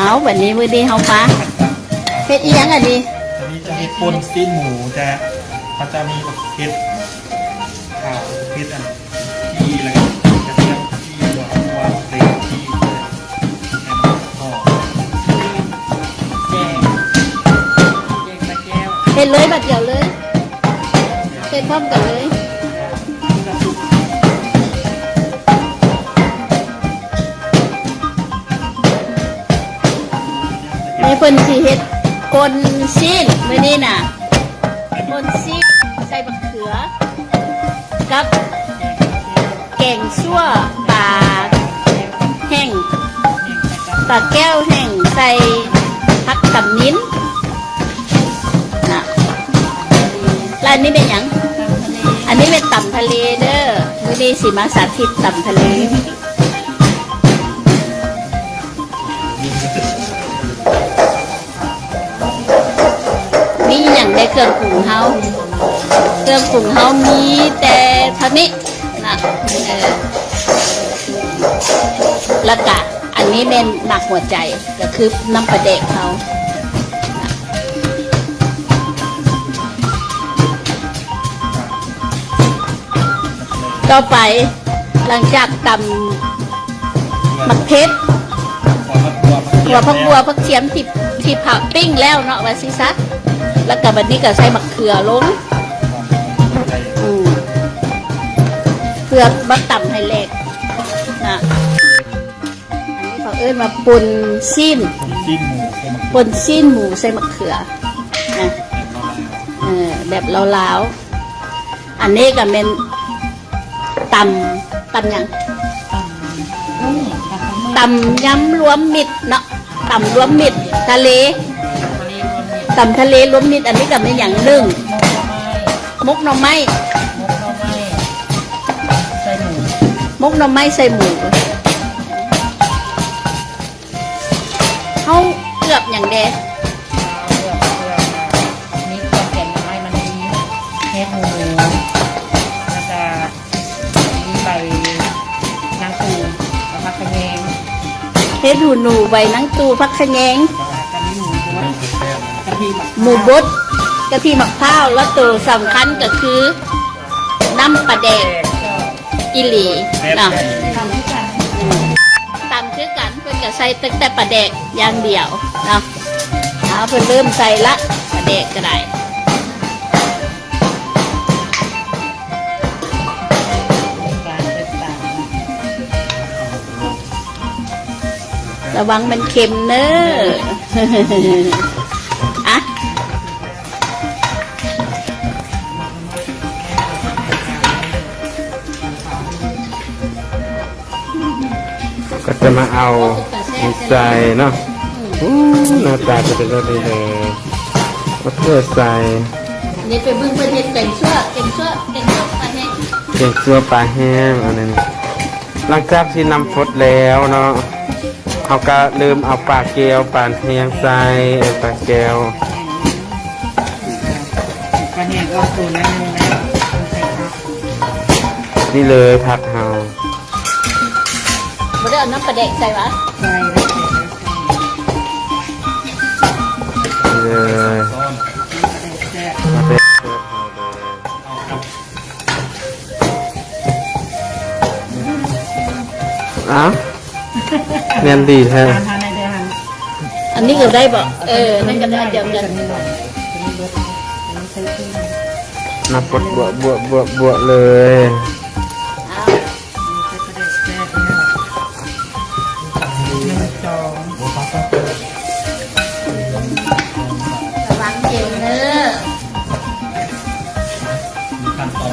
ເອົາ ບັດນີ້ມື້ນີ້ເຮົາມາເຮັດອີ່ຫຍັງອັນນີ້? ອັນນີ້ຈະເຮັດປົ່ນຊີ້ນໝູ ຈະ ເຂົາຈະມີບັກເຜັດຂາວ ເຜັດອັນຈີ່ ແລ້ວກໍກະທຽມຈີ່ ຫົວຫອມ ໃສ່ຈີ່ ແລ້ວກໍຫອມ ແກງ ເຮັດເລີຍ ບາດດຽວເລີຍ ເຮັດພ້ອມກັນເລີຍ. ນີ້ເພິ່ນຊິເຮັດປົ່ນຊີ້ນ ມື້ນີ້ນະ ປົ່ນຊີ້ນໃສ່ບັກເຂືອ ກັບແກງຊົ່ວປາແຫ້ງ ປາແກ້ວແຫ້ງ ໃສ່ຜັກຂະມິນນະ. ແລ້ວອັນນີ້ແມ່ນຫຍັງ? ອັນນີ້ແມ່ນຕຳທະເລເດີ ມື້ນີ້ຊິມາສາທິດຕຳທະເລ. ມີອີ່ຫຍັງແດ່ເຄື່ອງປຸງເຮົາ? ເຄື່ອງປຸງເຮົາມີແຕ່ເທົ່ານີ້ນະ ເອີ ແລ້ວກະອັນນີ້ແມ່ນໝາກຫົວໃຈ ກໍຄືນ້ຳປາແດກເຮົາ. ຕໍ່ໄປ ຫຼັງຈາກຕຳໝາກເຜັດ ຫົວຜັກບົ່ວ ຜັກທຽມທີ່ ທີ່ເຜົາ ປີ້ງແລ້ວເນາະ ວ່າຊີ້ຊະ ແລ້ວກໍບັດນີ້ກໍໃສ່ໝາກເຂືອລົງ ອືມ ເພື່ອມາຕຳໃຫ້ແຫຼກນະ. ອັນນີ້ເຂົາເອີ້ນວ່າປົ່ນຊີ້ນ ປົ່ນຊີ້ນໝູໃສ່ໝາກເຂືອ ປົ່ນຊີ້ນໝູໃສ່ໝາກເຂືອນະ ເອີ ແບບລາວໆ. ອັນນີ້ກໍແມ່ນຕຳ ຕຳຫຍັງ? ຕຳ ຕຳຍຳລວມມິດເນາະ ຕຳລວມມິດທະເລ ຕຳທະເລລວມມິດ. ອັນນີ້ກໍແມ່ນຫຍັງ? ໜຶ່ງ ໝົກໜໍ່ໄມ້ ໝົກໜໍ່ໄມ້ ໝົກໜໍ່ໄມ້ໃສ່ໝູ ໝົກໜໍ່ໄມ້ໃສ່ໝູ. ເຮົາເກືອບຫຍັງແດ່? ເກືອບ ເກືອບ ມີເຄື່ອງແກງໜໍ່ໄມ້ ມັນມີເຫັດຫູໜູ ແລ້ວກະມີໃບນາງຕູກັບຜັກຂະແຍງ ເຫັດຫູໜູ ໃບນາງຕູ ຜັກຂະແຍງ ກະມີໝູບົດ ກະທິໝາກ ໝູບົດ ກະທິໝາກພ້າວ ແລ້ວໂຕສຳຄັນກໍຄືນ້ຳປາແດກ ອີ່ຫຼີ ແຊບ ເນາະ ຕຳຄືກັນ ເພິ່ນກໍໃສ່ຕັ້ງແຕ່ປາແດກຢ່າງດຽວເນາະ. ເອົາ ເພິ່ນເລີ່ມໃສ່ລະ ປາແດກກໍໄດ້ ລະວັງມັນເຄັມເນີ ອະ. ກໍຈະມາເອົາໃສ່ເນາະ. ອືມ ໂອ້ ໜ້າຕາເປັນແບບນີ້ເດີ ມາເທໃສ່. ນີ້ໄປເບິ່ງເພິ່ນເຮັດແກງຊົ່ວ ແກງຊົ່ວ ແກງຊົ່ວປາແຫ້ງ ແກງຊົ່ວປາແຫ້ງ. ອັນນັ້ນ ຫຼັງຈາກທີ່ນ້ຳຟົດແລ້ວເນາະ ເຮົາກະເລີ່ມເອົາປາແກ້ວ ປາແຫ້ງໃສ່ ເອີ ປາແກ້ວ ປາແຫ້ງອອກໂຕໜ້ອຍໜຶ່ງແລ້ວ ນີ້ເລີຍຜັກເຮົາ ບໍ່ໄດ້ເອົານ້ຳປາແດກໃສ່ຫວາ? ໃສ່ແລ້ວ ນີ້ເລີຍ ປາແດກແຊບ ປາແດກແຊບເຮົາເລີຍ. ອ້າວ ແມ່ນດີແທ້ ອັນນີ້ກໍໄດ້ບໍ່? ເອີ ນັ້ນກໍໄດ້ ອັນດຽວກັນ ນ້ຳຟົດບົວໆໆໆເລີຍ. ລະວັງເຄັມເດີ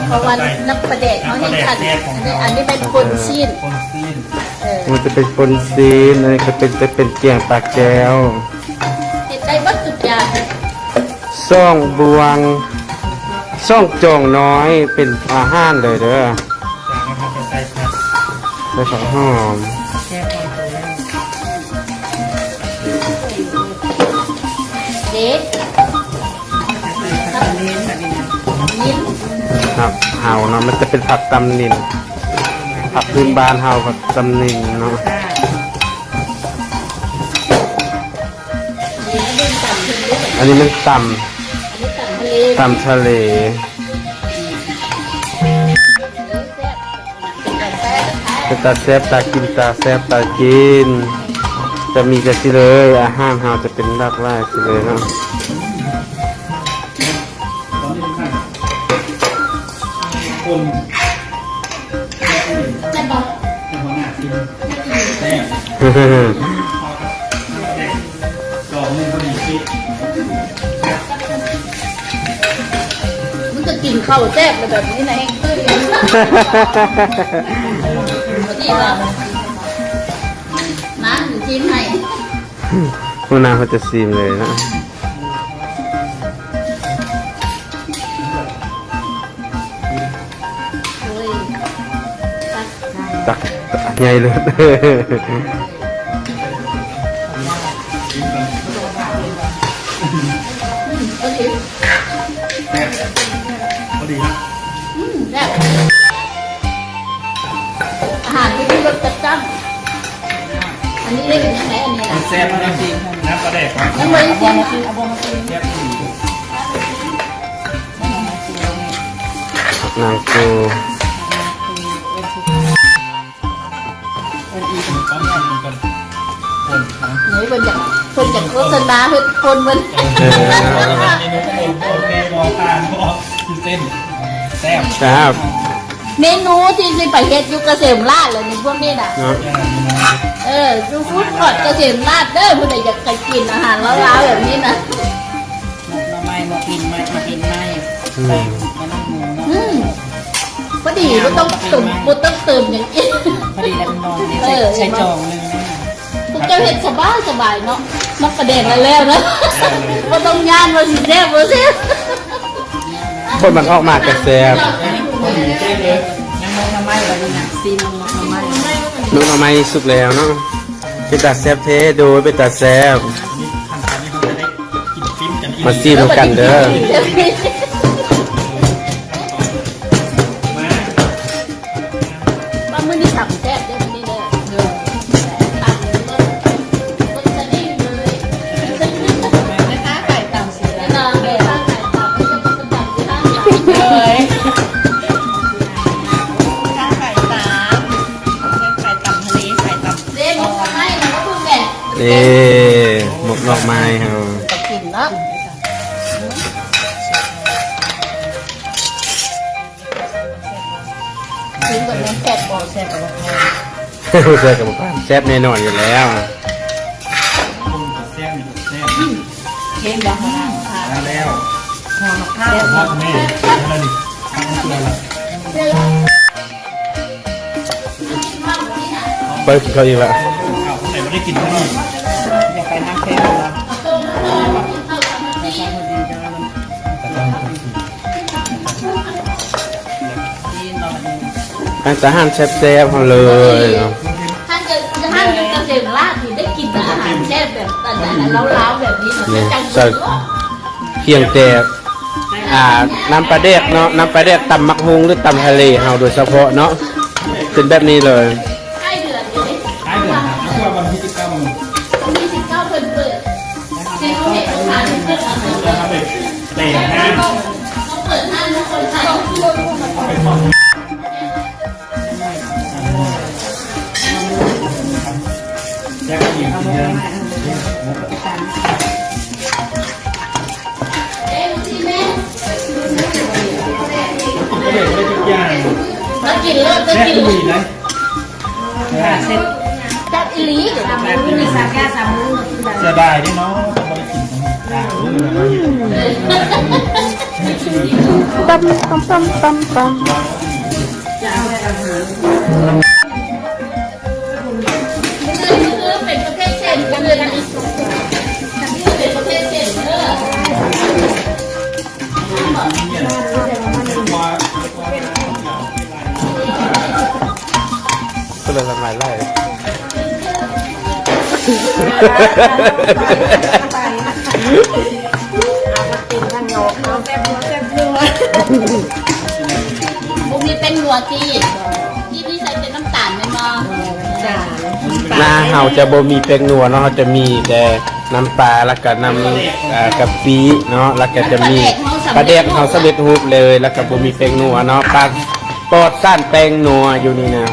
ເພາະວ່ານ້ຳປາແດກເຮົາແຮງຄັນ. ອັນນີ້ ອັນນີ້ແມ່ນປົ່ນຊີ້ນ ປົ່ນຊີ້ນ ເອີ ມັນຈະເປັນປົ່ນຊີ້ນ ອັນນີ້ກໍເປັນ ຈະເປັນແກງປາແກ້ວ ເຮັດໄດ້ເບິດທຸກຢ່າງ. ສອງບ່ວງ ສອງຈອງນ້ອຍ ເປັນອາຫານເລີຍເດີ. ຈາກນັ້ນເຮົາກໍໃສ່ຜັກ ໃສ່ຜັກຫອມ ເດັດ ຜັກຂະມິນ ຜັກເຮົາເນາະ ມັນຈະເປັນຜັກຕຳນິນ ຜັກພື້ນບ້ານເຮົາ ຜັກຕຳນິນເນາະ. ອັນນີ້ມັນຕຳ ອັນນີ້ຕຳທະເລ ຕຳທະເລ ເປັນຕາແຊບ ຕາກິນ ຕາແຊບ ຕາກິນ ຈະມີແຕ່ຊີ້ເລີຍ ອາຫານເຮົາຈະເປັນຫຼາກຫຼາຍຊີ້ເລີຍເນາະ. ມັນກໍກິນເຂົ້າແຊບແບບນີ້ນະ ແຮງຕື່ນ ດີເນາະ ມາ ຊິມໃຫ້ ຫົວໜ້າເຂົາຈະຊີມເລີຍນະ. ໂອ້ຍ ຕັກ ຕັກໃຫຍ່ເລີຍ ໂອເຄ ແຊບ ພໍດີນະ ອືມ ແຊບ ອາຫານທີ່ມີລົດຈັດຈ້ານ. ອັນນີ້ໄດ້ເປັນຈັ່ງໃດອັນນີ້ລະ ແຊບນະ ນ້ຳປາແດກ ຍັງບໍ່ໄດ້ຊີມ ເອົາບ່ວງມາຊີມ ແຊບອີ່ຫຼີ ຜັກນາງກູ ເອີ ເພິ່ນຢາກ ເພິ່ນຢາກໂຄສະນາເຮັດຄົນເພິ່ນ ເອີ ເມນູຂອງເມນູ ເມນູທີ່ຊິໄປເຮັດຢູ່ກະເສມລາດແຫຼະນີ້ ພວກນີ້ນະ ເນາະ ເອີ ຢູ່ຟູດຄອດກະເສມລາດເດີ ຜູ້ໃດຢາກໄປກິນອາຫານລາວໆແບບນີ້ນະ ໝົກໜໍ່ໄມ້ ໝົກຕີນໄມ້ ໝົກຕີນໄມ້ ອືມ ໃສ່ໝົກໜໍ່ໄມ້ ໝູເນາະ ອືມ ພໍດີ ບໍ່ຕ້ອງເຕີມ ບໍ່ຕ້ອງເຕີມຫຍັງອີກ ພໍດີແລ້ວນອນນີ້ ເອີ ໃສ່ ໃສ່ຈອງໜຶ່ງນະ ພວກເຈົ້າເຮັດສະບາຍໆເນາະ ມັນປະແດກແລ້ວໆນະ ບໍ່ຕ້ອງຢ້ານວ່າຊິແຊບບໍ່ແຊບ ຄົນມັນອອກມາກະແຊບ ຍັງໝົກໜໍ່ໄມ້ບໍ່ດີນະ ຊີມໝົກໜໍ່ໄມ້ ໝົກໜໍ່ໄມ້ສຸກແລ້ວເນາະ ເປັນຕາແຊບແທ້ ໂດຍ ເປັນຕາແຊບ ມາຊີມນຳກັນເດີ ວ່າມື້ນີ້ຕຳແຊບເດີ ມື້ນີ້ເດີ ຕຳລົດ ລົດສະດິງເລີຍ ແມ່ຄ້າຂາຍຕຳ ແມ່ຄ້າຂາຍຕຳ ເອີຍ ຄ້າຂາຍຕຳ ຂາຍຕຳທະເລ ຂາຍຕຳ ເດ້ ໝົກໜໍ່ໄມ້ ເດ້ ໝົກໜໍ່ໄມ້ເຮົາ ໄປກິນເນາະ. ຊິມເບິ່ງແມ່ນແຊບບໍ່ ແຊບບໍ່ ແຊບກັບໝາກ ແຊບແນ່ນອນຢູ່ແລ້ວ ແຊບ ເຫັນບໍ່ ມາແລ້ວ ຫອມໝາກພ້າວ ແຊບ ແມ່ ໄປກິນເຂົ້າອີກລະ ເຂົ້າ ຜູ້ໃດບໍ່ໄດ້ກິນເຂົ້ານີ້ ຢາກໄປທາງແພງລະ ອັນຕາຫານແຊບໆເຮົາເລີຍເນາະ ທ່ານກໍ ທ່ານຢູ່ກະເສມລາດນີ້ໄດ້ກິນແຕ່ອາຫານແຊບແບບອັນນັ້ນລາວໆແບບນີ້ເນາະ ແມ່ນ ຈັງ ໃສ່ພຽງແຕ່ ອ່າ ນ້ຳປາແດກເນາະ ນ້ຳປາແດກ ຕຳໝາກຫຸ່ງ ຫຼື ຕຳທະເລເຮົາໂດຍສະເພາະເນາະ ເປັນແບບນີ້ເລີຍ ທ້າຍເດືອນເດ້ ທ້າຍເດືອນ ແລ້ວກໍວັນທີສິບເກົ້າ ວັນທີສິບເກົ້າເພິ່ນເປີດ ເປັນເຂດຂອງຮ້ານເພິ່ນເນາະ ເປີດຮ້ານເນາະ ເປີດຮ້ານເນາະ ຄົນໄທ ແຊບອີ່ຫຼີເດີ ມາກິນໂລດ ມາກິນໂລດ ແຊບອີ່ຫຼີນະ ແຊບອີ່ຫຼີ ເສຍດາຍເດ້ເນາະ ບໍ່ໄດ້ກິນ ຕຳ ຕຳ ຕຳ ຕຳ. ເພິ່ນລະລະມາຍໄຫຼ ບໍ່ມີແປ້ງນົວຕິ ທີ່ນີ້ໃສ່ແຕ່ນ້ຳຕານແມ່ນບໍ່? ຈ້າ ໜ້າເຮົາຈະບໍ່ມີແປ້ງນົວເນາະ ເຮົາຈະມີແຕ່ ນ້ຳປາ ແລ້ວກະນ້ຳ ເອີ ກະປິເນາະ ແລ້ວກະຈະມີປາແດກເຮົາສຳເລັດຮູບເລີຍ ແລ້ວກະບໍ່ມີແປ້ງນົວເນາະ ປາປອດສານແປ້ງນົວຢູ່ນີ້ນະ.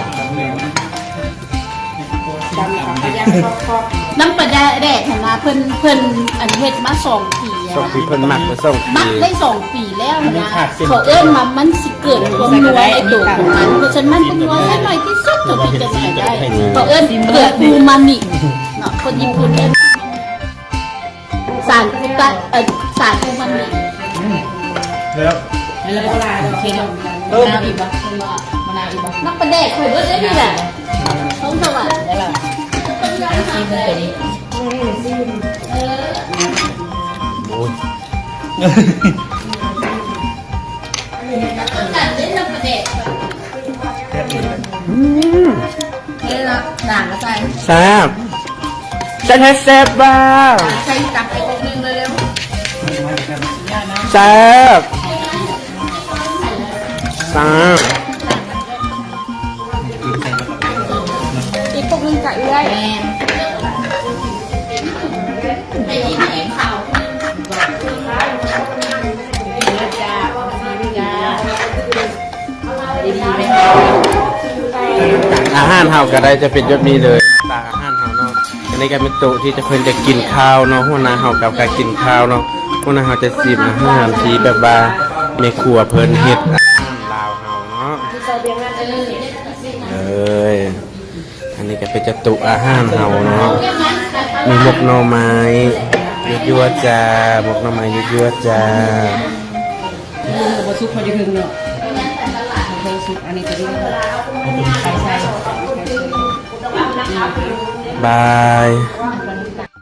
ນ້ຳປາແດກຫັ້ນນະ ເພິ່ນ ເພິ່ນ ອັນ ເຮັດມາສອງປີແລ້ວ ສອງປີ ເພິ່ນໝັກໄດ້ສອງປີ ໝັກໄດ້ສອງປີແລ້ວຫັ້ນນະ ເຂົາເອີ້ນວ່າມັນຊິເກີດຄວາມນົວໃນໂຕຂອງມັນ ເພາະສະນັ້ນມັນຕ້ອງນົວໃສ່ໜ້ອຍທີ່ສຸດເທົ່າທີ່ຈະໃສ່ໄດ້ ເຂົາເອີ້ນເກືອອູມາມິເນາະ ຄົນຍີ່ປຸ່ນເອີ້ນ ສານ ເອີ ສານອູມາມິ ແລ້ວ ແລ້ວ ໂອເຄເນາະ ເອີ ມະນາວອີກບໍ່? ມະນາວອີກບໍ່? ນ້ຳປາແດກຂ້ອຍເບິດເດ້ນີ້ແຫຼະ ຂອງສະຫວັນ ແລ້ວລະ ຊີມເບິ່ງຕົວນີ້ ໂອ້ຍ ອືມ ເອີ ໜ້າກໍໃສ່ ແຊບ ແຊບ ແຊບວ່າ ໃສ່ຕັກໄປຄົກໜຶ່ງເລັວໆ ແຊບ ແຊບ. ອີກປຸກໜຶ່ງກະເອື້ອຍ ແມ່ນ ໄປກິນອີກເຂົ້າ ເອີຈ້າ ອາຫານເຮົາກະໄດ້ຈະເປັນແບບນີ້ເລີຍ ຕາອາຫານເຮົາເນາະ. ອັນນີ້ກະເປັນໂຕະທີ່ຈະ ເພິ່ນຈະກິນຂ້າວເນາະ ຫົວໜ້າເຮົາກະ ກະກິນຂ້າວເນາະ ຫົວໜ້າເຮົາຈະຊີມອາຫານທີ່ແບບວ່າແມ່ຄົວເພິ່ນເຮັດ ອາຫານລາວເຮົາເນາະ ເອີຍ. ອັນນີ້ກະເປັນຈະໂຕະອາຫານເຮົາເນາະ ມີໝົກໜໍ່ໄມ້ ຍົວໆ ຈ້າ ໝົກໜໍ່ໄມ້ ຍົວໆ ຈ້າ. ບໍ່ສຸກພໍຈະເຖິງເນາະ ບໍ່ສຸກ ອັນນີ້ກະດີ ໄປໃສ່ ບາຍ.